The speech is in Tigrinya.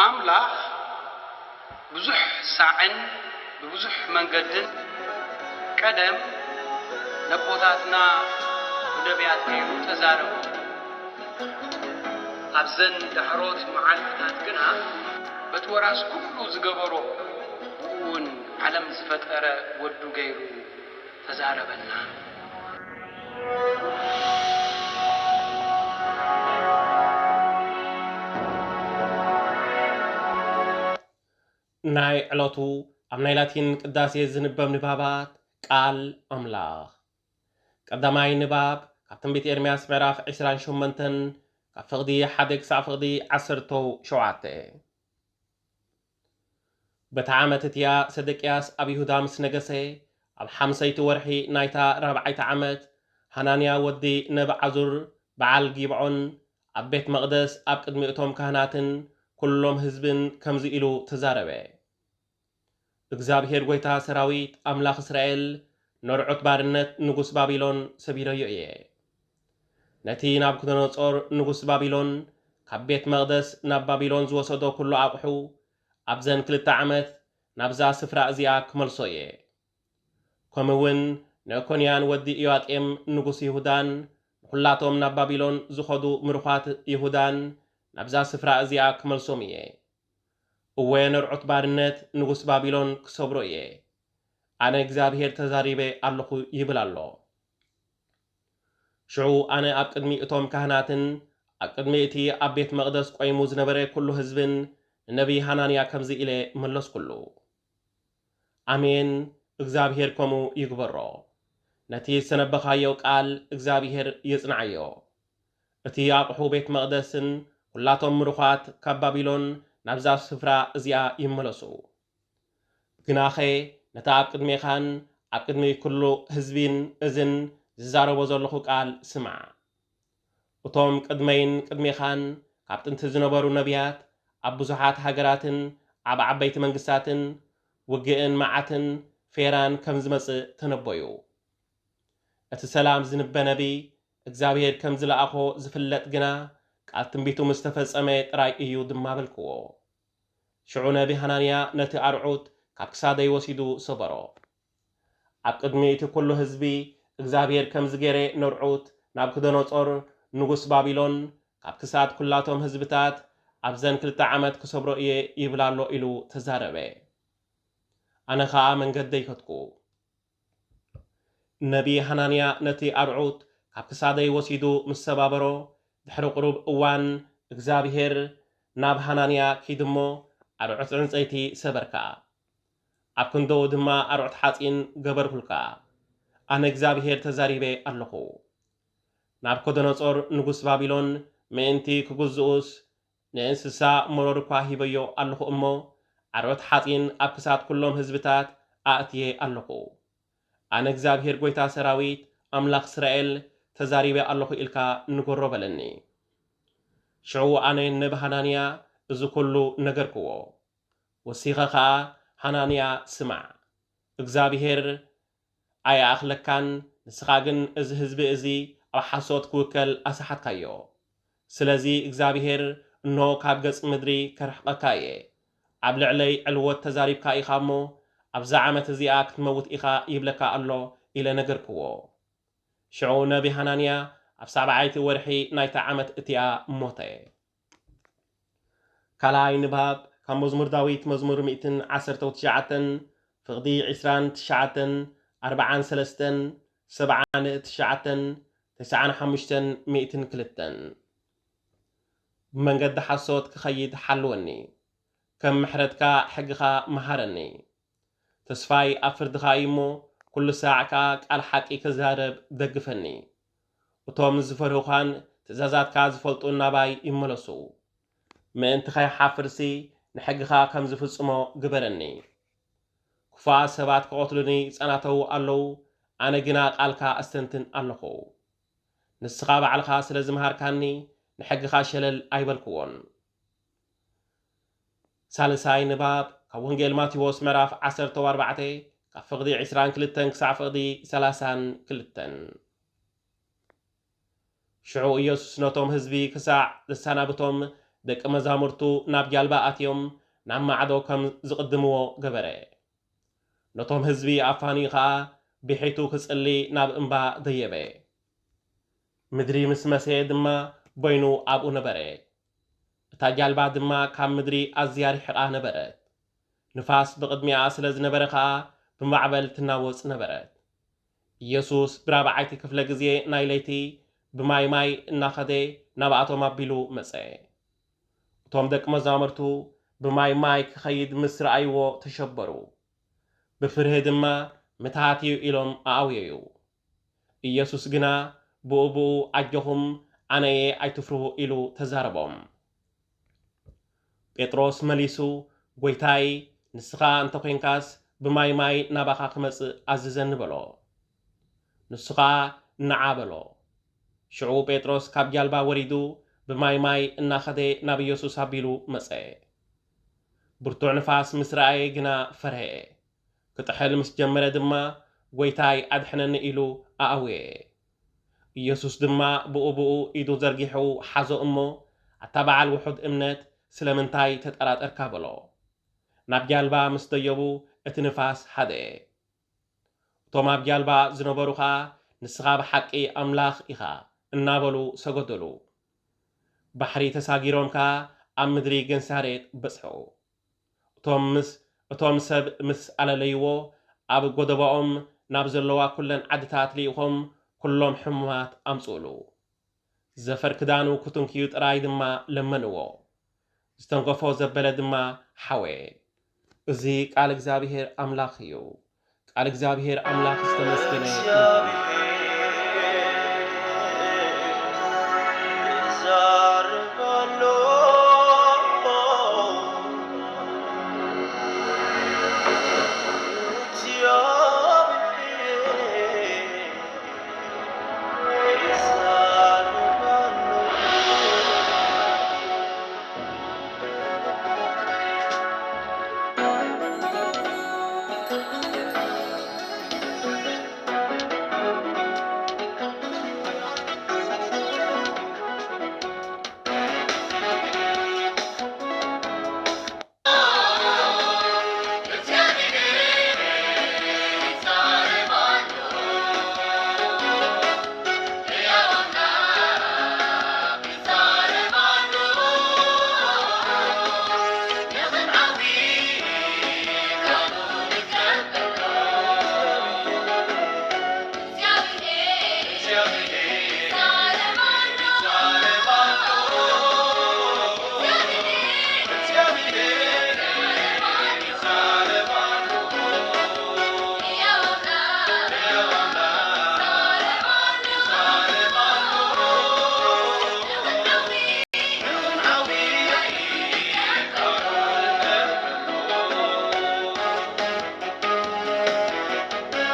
ኣምላኽ ብዙሕ ሳዕን ብብዙሕ መንገድን ቀደም ነቦታትና ብነቢያት ገይሩ ተዛረቡ። ኣብዘን ዳሕሮት መዓልትታት ግና በቲ ወራስ ኩሉ ዝገበሮ ብኡ እውን ዓለም ዝፈጠረ ወዱ ገይሩ ተዛረበና። ናይ ዕለቱ ኣብ ናይ ላቲን ቅዳሴ ዝንበብ ንባባት ቃል ኣምላኽ። ቀዳማይ ንባብ ካብ ትንቢት ኤርምያስ ምዕራፍ ዕስራን ሸሞንተን ካብ ፍቕዲ ሓደ ክሳዕ ፍቕዲ ዓሰርተው ሸውዓተ። በታ ዓመት እቲኣ ሰደቅያስ ኣብ ይሁዳ ምስ ነገሰ፣ ኣብ ሓምሰይቲ ወርሒ ናይታ ራብዓይቲ ዓመት፣ ሃናንያ ወዲ ነብዓዙር በዓል ጊብዖን ኣብ ቤት መቕደስ ኣብ ቅድሚ እቶም ካህናትን ኩሎም ህዝብን ከምዚ ኢሉ ተዛረበ። እግዚኣብሄር ጐይታ ሰራዊት ኣምላኽ እስራኤል ነርዑት ባርነት ንጉስ ባቢሎን ሰቢረዮ እየ። ነቲ ናቡከደነጾር ንጉስ ባቢሎን ካብ ቤት መቕደስ ናብ ባቢሎን ዝወሰዶ ኩሉ ኣቕሑ ኣብዘን ክልተ ዓመት ናብዛ ስፍራ እዚኣ ክመልሶ እየ። ከምኡ እውን ንእኮንያን ወዲ ኢዮኣቄም ንጉስ ይሁዳን ንኹላቶም ናብ ባቢሎን ዝኸዱ ምሩኻት ይሁዳን ናብዛ ስፍራ እዚኣ ክመልሶም እየ። እወ ነርዑት ባርነት ንጉስ ባቢሎን ክሰብሮ እየ። ኣነ እግዚኣብሄር ተዛሪበ ኣለኹ ይብል ኣሎ። ሽዑ ኣነ ኣብ ቅድሚ እቶም ካህናትን ኣብ ቅድሚ እቲ ኣብ ቤት መቕደስ ቆይሙ ዝነበረ ኩሉ ህዝብን ንነቢይ ሃናንያ ከምዚ ኢለ መለስኩሉ። ኣሜን፣ እግዚኣብሄር ከምኡ ይግበሮ። ነቲ ዝተነበኻዮ ቃል እግዚኣብሄር የጽንዓዮ። እቲ ኣቕሑ ቤት መቕደስን ኩላቶም ምሩኻት ካብ ባቢሎን ናብዛ ስፍራ እዚኣ ይመለሱ። ግናኸ ነቲ ኣብ ቅድሜኻን ኣብ ቅድሚ ኩሉ ህዝቢን እዝን ዝዛረቦ ዘለኹ ቃል ስማዕ። እቶም ቅድመይን ቅድሜኻን ካብ ጥንቲ ዝነበሩ ነቢያት ኣብ ብዙሓት ሃገራትን ኣብ ዓበይቲ መንግስታትን ውግእን መዓትን ፌራን ከም ዝመጽእ ተነበዩ። እቲ ሰላም ዝንበ ነቢ እግዚኣብሔር ከም ዝለኣኾ ዝፍለጥ ግና ቃል ትንቢቱ ምስ ተፈጸመ ጥራይ እዩ ድማ በልክዎ። ሽዑ ነቢ ሃናንያ ነቲ ኣርዑት ካብ ክሳደይ ወሲዱ ሰበሮ። ኣብ ቅድሚ እቲ ኩሉ ህዝቢ እግዚኣብሔር ከምዚ ገይረ ነርዑት ናቡከደነጾር ንጉስ ባቢሎን ካብ ክሳድ ኩላቶም ህዝብታት ኣብዘን ክልተ ዓመት ክሰብሮ እየ ይብል ኣሎ ኢሉ ተዛረበ። ኣነ ኸኣ መንገደይ ከድኩ። ነቢ ሃናንያ ነቲ ኣርዑት ካብ ክሳደይ ወሲዱ ምስ ሰባበሮ፣ ድሕሪ ቁሩብ እዋን እግዚኣብሄር ናብ ሃናንያ ኪድ እሞ፣ ኣርዑት ዕንጸይቲ ሰበርካ፣ ኣብ ክንደኡ ድማ ኣርዑት ሓጺን ገበርኩልካ። ኣነ እግዚኣብሄር ተዛሪበ ኣለኹ። ናቡከደነጾር ንጉስ ባቢሎን ምእንቲ ክግዝኡስ፣ ንእንስሳ መሮር እኳ ሂበዮ ኣለኹ እሞ፣ ኣርዑት ሓጺን ኣብ ክሳድ ኩሎም ህዝብታት ኣእትየ ኣለኹ። ኣነ እግዚኣብሄር ጐይታ ሰራዊት፣ ኣምላኽ እስራኤል፣ ተዛሪበ ኣለኹ ኢልካ ንገሮ በለኒ። ሽዑ ኣነ ነቢ ሃናንያ እዚ ኵሉ ነገርክዎ። ወሲኸ ኸኣ፣ ሃናንያ፣ ስማዕ፣ እግዚኣብሄር ኣይኣኽለካን፣ ንስኻ ግን እዚ ህዝቢ እዚ ኣብ ሓሶት ክውከል ኣስሓትካዮ። ስለዚ እግዚኣብሄር፣ እንሆ፣ ካብ ገጽ ምድሪ ከርሕቐካ እየ። ኣብ ልዕለይ ዕልወት ተዛሪብካ ኢኻ እሞ፣ ኣብዛ ዓመት እዚኣ ክትመውት ኢኻ ይብለካ ኣሎ፣ ኢለ ነገርክዎ። ሽዑ ነቢ ሃናንያ ኣብ ሳብዓይቲ ወርሒ ናይታ ዓመት እቲኣ ሞተ። ካልኣይ ንባብ ካብ መዝሙር ዳዊት መዝሙር ሚእትን ዓሰርተው ትሽዓተን፣ ፍቕዲ ዕስራን ትሽዓተን፣ ኣርብዓን ሰለስተን፣ ሰብዓን ትሽዓተን፣ ተስዓን ሓሙሽተን፣ ሚእትን ክልተን። ብመንገዲ ሓሶት ክኸይድ ሓልወኒ፣ ከም ምሕረትካ ሕግኻ መሃረኒ። ተስፋይ ኣብ ፍርድኻ እዩ እሞ፣ ኩሉ ሳዕ ከኣ ቃል ሓቂ ክዛረብ ደግፈኒ። እቶም ዝፈርሁኻን ትእዛዛትካ ዝፈልጡን ናባይ ይመለሱ። ምእንቲ ከይሓፍርሲ፣ ንሕግኻ ከም ዝፍጽሞ ግበረኒ። ክፉኣት ሰባት ክቐትሉኒ ይጸናተዉ ኣለዉ፣ ኣነ ግና ቃልካ ኣስተንትን ኣለኹ። ንስኻ ባዕልኻ ስለ ዝመሃርካኒ፣ ንሕግኻ ሸለል ኣይበልክዎን። ሳልሳይ ንባብ ካብ ወንጌል ማቴዎስ ምዕራፍ ዓሰርተ ኣርባዕተ ካብ ፍቕዲ ዕስራን ክልተን ክሳዕ ፍቕዲ ሰላሳን ክልተን። ሽዑ ኢየሱስ ነቶም ህዝቢ ክሳዕ ዘሰናብቶም ደቂ መዛሙርቱ ናብ ጃልባ ኣትዮም ናብ ማዕዶ ከም ዝቕድምዎ ገበረ። ነቶም ህዝቢ ኣፋንዩ ኸኣ ብሒቱ ክጽሊ ናብ እምባ ደየበ። ምድሪ ምስ መሰየ ድማ በይኑ ኣብኡ ነበረ። እታ ጃልባ ድማ ካብ ምድሪ ኣዝያ ርሒቓ ነበረት። ንፋስ ብቕድሚኣ ስለ ዝነበረ ኸኣ ብማዕበል ትናወጽ ነበረት። ኢየሱስ ብራብዓይቲ ክፍለ ግዜ ናይ ለይቲ ብማይ ማይ እናኸደ ናብኣቶም ኣቢሉ መጸ። እቶም ደቂ መዛሙርቱ ብማይ ማይ ክኸይድ ምስ ረኣይዎ ተሸበሩ። ብፍርሂ ድማ ምትሃት እዩ ኢሎም ኣኣውየዩ። ኢየሱስ ግና ብኡ ብኡ ኣጆኹም ኣነ እየ ኣይትፍርሁ ኢሉ ተዛረቦም። ጴጥሮስ መሊሱ ጎይታይ ንስኻ እንተኾይንካስ ብማይ ማይ ናባኻ ክመጽእ ኣዝዘኒ በሎ። ንሱ ኸኣ ንዓ በሎ። ሽዑ ጴጥሮስ ካብ ጃልባ ወሪዱ ብማይ ማይ እናኸደ ናብ ኢየሱስ ኣቢሉ መጸ። ብርቱዕ ንፋስ ምስ ረኣየ ግና ፈርሀ። ክጥሕል ምስ ጀመረ ድማ ጎይታይ ኣድሕነኒ ኢሉ ኣኣውየ። ኢየሱስ ድማ ብኡ ብኡ ኢዱ ዘርጊሑ ሓዞ እሞ ኣታ በዓል ውሑድ እምነት ስለምንታይ ተጠራጠርካ በሎ። ናብ ጃልባ ምስ ደየቡ እቲ ንፋስ ሃደኤ። እቶም ኣብ ጃልባ ዝነበሩ ኸኣ ንስኻ ብሓቂ ኣምላኽ ኢኻ እናበሉ ሰገደሉ። ባሕሪ ተሳጊሮም ከኣ ኣብ ምድሪ ገንሳሬጥ በጽሑ። እቶም ምስ እቶም ሰብ ምስ ኣለለይዎ ኣብ ጎደባኦም ናብ ዘለዋ ኩለን ዓድታት ልኢኾም ኩሎም ሕሙማት ኣምጽኡሉ። ዘፈር ክዳኑ ክትንክዩ ጥራይ ድማ ለመንዎ። ዝተንከፎ ዘበለ ድማ ሓወየ። እዚ ቃል እግዚኣብሔር ኣምላኽ እዩ። ቃል እግዚኣብሔር ኣምላኽ ዝተመስገነ ይኹን።